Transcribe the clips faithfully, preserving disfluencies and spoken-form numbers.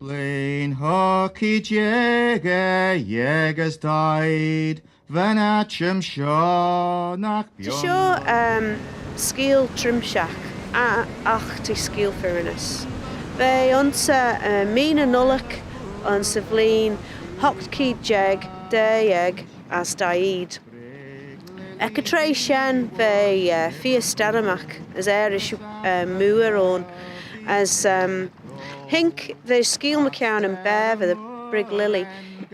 Blein hockey jeig eh, jeig as daeed, va'n aitçhym shoh nagh bionn. Ta shoh, um, skeeal trimshagh, a, agh ta skeeal fir-aghynys. V'eh ayns, uh, Mee ny Nollick ayns y vlein hoght keead jeig, daa jeig as daeed. Ec y traa shen v'eh, eh, feer s'terrymagh as earish, eh, mooar ayn, as, ehm, haink, v'eh skeeal mychione yn baatey dy Brigg Lillee.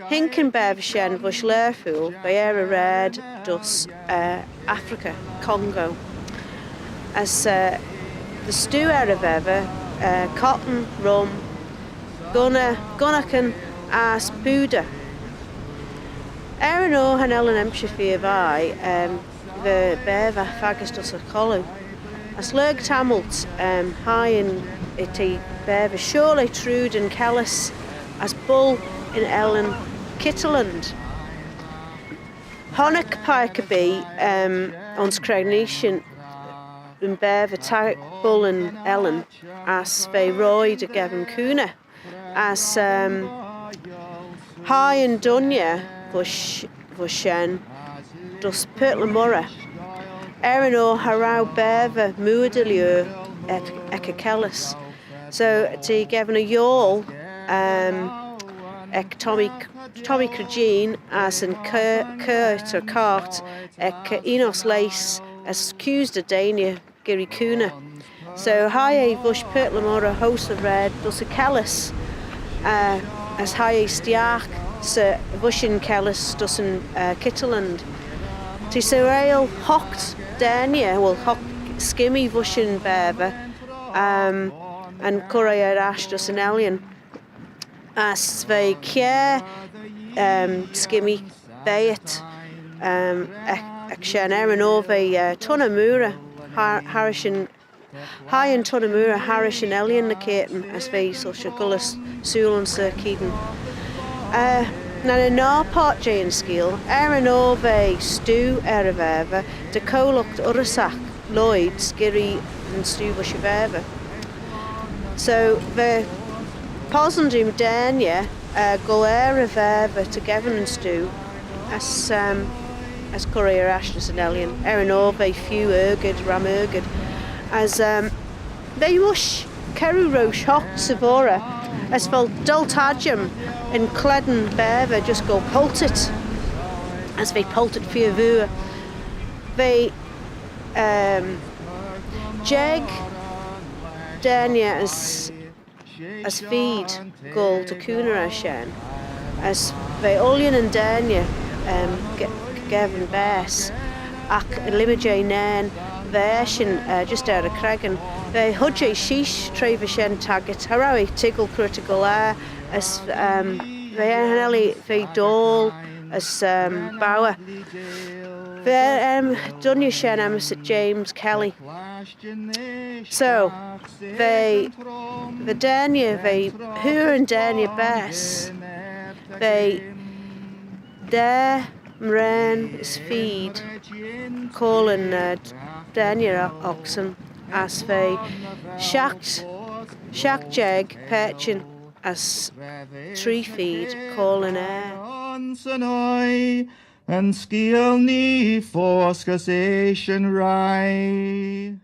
Haink yn baatey shen voish Lerpoyll, v'eh er y raad dys, eh, Africa, Congo. As, eh, dy stoo er y baatey, eh, cotton, rum, gunna-, gunnaghyn as poodey. Er yn oyr cha nel yn emshir feer vie, em, v'eh baatey faggys dys y cholloo. As lurg tammylt, em, hie eh, eh, t'eh baatey shiaulley trooid yn Kelleys as buill yn ellan Kitterland. Honnick peiagh erbee, em, ayns Cregnee shin yn baatey ta buill yn ellan as v'eh roie dy gheddyn cooney. As, em, hie yn dooinney voish, voish shen dys Purt le Moirrey. Er yn oyr cha row baatey mooar dy liooar ec, ec y Kelleys. So, t'eh geddyn y yiowal, em, ec Tommy, Tommy Cregeen as yn cur-, cur-, cairt ec Enos Lace as kuse dy deiney girree cooney. So hie eh voish Purt le Moirrey, house y raad dys y Kelleys, eh, as hie eh stiagh 'sy, voish yn Kelleys dys yn, eh, Kitterland. T'eh surreal hoght deiney, well, hoght skimmee voish yn baatey, em, yn cur eh er ash dys yn ellan. As v'eh kiare, em, skimmee, beaghey, em, ec, ec shen. Er yn oyr v'eh, eh, tonney mooarey, har-, harrish yn, hie yn tonney mooarey harrish yn ellan ny keayrtyn, as v'eh soshey goll as sooill ayns y keayrtyn. Eh, ny, ny, ny, paart jeh'n skeeal, er yn oyr v'eh stoo er y baatey, dy chooyllaght unnashagh Lloyd's girree yn stoo voish y baatey. So, va possan jeh'n deiney, eh, goll er y baatey ta geddyn yn stoo, as, em, as cur eh er ash dys yn ellan. Er yn oyr v'eh feeu argid, ram argid. As, em, v'eh roish kerroo roish hoght 'sy boirey, as vel doltattym yn clane baatey just goll poaltit, as v'eh poaltit feer vooar. V'eh, em, jeig deiney as, as feed goll dy cooney er shen. As v'eh ooilley yn deiney, em, ge-, geddyn baase, agh limmee jeh nane, v'eshyn, eh, just er y creggyn. V'eh huitt eh sheesh tra va shen taggyrt, cha row eh toiggal cre t'eh goll er, as, em, v'eh er yn ellan, v'eh doal as, em, bouyr. V'eh, em, dooinney shen enmyssit James Kelly. So, v'eh, va deiney, v'eh hooar yn deiney baase, v'eh daa mraane as feed, coayl yn, eh, deiney ocsyn, as v'eh shiaght, shiaght jeig paitçhyn as tree feed, coayl yn aer. Ayns yn oie, yn skeeal nee foast gys eash yn roie.